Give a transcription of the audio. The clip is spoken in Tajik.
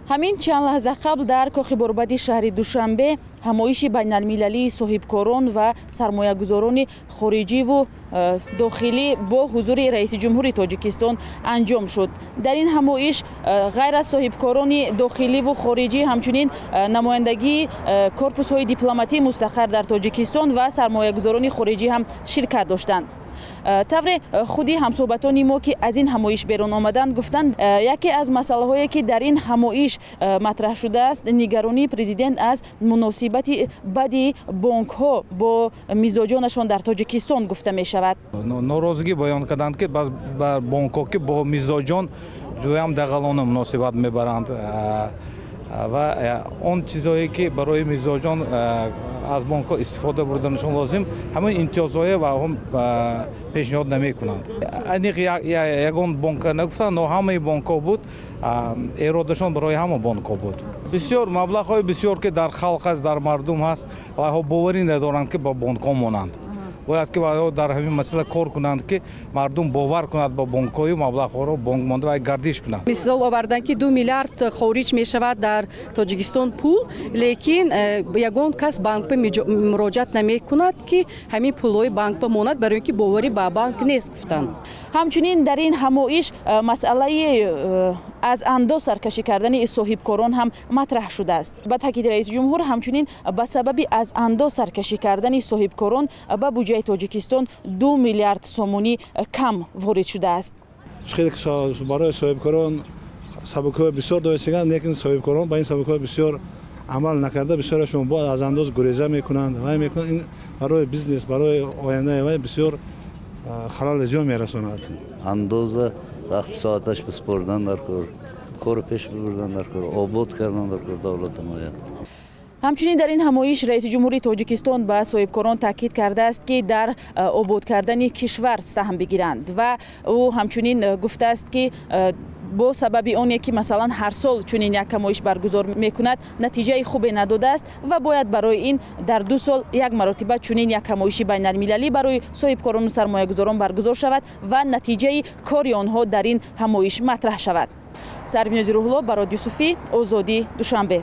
Ҳамин чанд лаҳза қабл дар Кохи Борбади шаҳри Душанбе ҳамоиши байналмилалии соҳибкорон ва сармоягузорони хориҷиву дохилӣ бо ҳузури раиси ҷумҳури Тоҷикистон анҷом шуд. Дар ин ҳамоиш ғайр аз соҳибкорони дохиливу хориҷӣ, ҳамчунин намояндагии корпусҳои дипломатӣ мустақар дар Тоҷикистон ва сармоягузорони хориҷӣ ҳам ширкат доштанд. Тавре худи ҳамсӯҳбатони мо, ки аз ин ҳамоиш берун омаданд, гуфтанд, яке аз масъалаҳое, ки дар ин ҳамоиш матраҳ шудааст, нигаронии президент аз муносибати бади бонкҳо бо мизоҷонашон дар Тоҷикистон гуфта мешавад. Норозигӣ баён карданд, ки бонкҳо, ки бо мизоҷон ҷудоям дағалона муносибат мебаранд ва он чизҳое, ки барои мизоҷон аз бонкҳо истифода бурданашон лозим, ҳамин имтиёзҳое ва он пешниҳод намекунанд. Аниқ ягон бонка нагуфтанд, но ҳамаи бонкҳо буд, эродашон барои ҳама бонкҳо буд. Бисёр маблағҳои бисёр, ки дар халқ аст, дар мардум ҳаст, вайҳо боварӣ надоранд, ки ба бонкҳо монанд. Бояд, ки вайҳо дар ҳамин масъала кор кунанд, ки мардум бовар кунад ба бонкҳою маблағҳоро бонк монда вай гардиш кунад. Мисол оварданд, ки 2 миллиард хориҷ мешавад дар Тоҷикистон пул, лекин ягон кас банк ба муроҷиат намекунад, ки ҳамин пулҳои банк ба монад, барои ин ки боварӣ ба банк нест, гуфтанд. Ҳамчунин дар ин ҳамоиш масъалаи аз андоз саркашӣ кардани соҳибкорон ҳам матраҳ шудааст. Ба таъкиди раиси ҷумҳур, ҳамчунин ба сабаби аз андоз саркашӣ кардани соҳибкорон ба буҷаи Тоҷикистон 2 миллиард сомонӣ кам ворид шудааст. Хеле барои соҳибкорон сабукиҳои бисёр доистаганд, лекин соҳибкорон ба ин сабукиҳои бисёр амал накарда, бисёрашон бояд аз андоз гуреза мекунанд, вай мекунанд. Ин барои бизнес, барои ояндаи вай бисёр халали зиёд мерасонад. Андоза вақти соаташ биспордан дар кор, кору пеш бибурдан дар кор, обод кардан дар кор давлата моя. Ҳамчунин дар ин ҳамоиш раиси ҷумҳури Тоҷикистон ба соҳибкорон таъкид кардааст, ки дар обод кардани кишвар саҳм бигиранд, ва ӯ ҳамчунин гуфтааст, ки бо сабаби оне ки, масалан, ҳар сол чунин як ҳамоиш баргузор мекунад, натиҷаи хубе надодааст ва бояд барои ин дар 2 сол як маротиба чунин як ҳамоиши байналмилалӣ барои соҳибкорону сармоягузорон баргузор шавад ва натиҷаи кори онҳо дар ин ҳамоиш матраҳ шавад. Сарвинози Рӯҳулло, Барод Юсуфӣ, Озодӣ, Душанбе.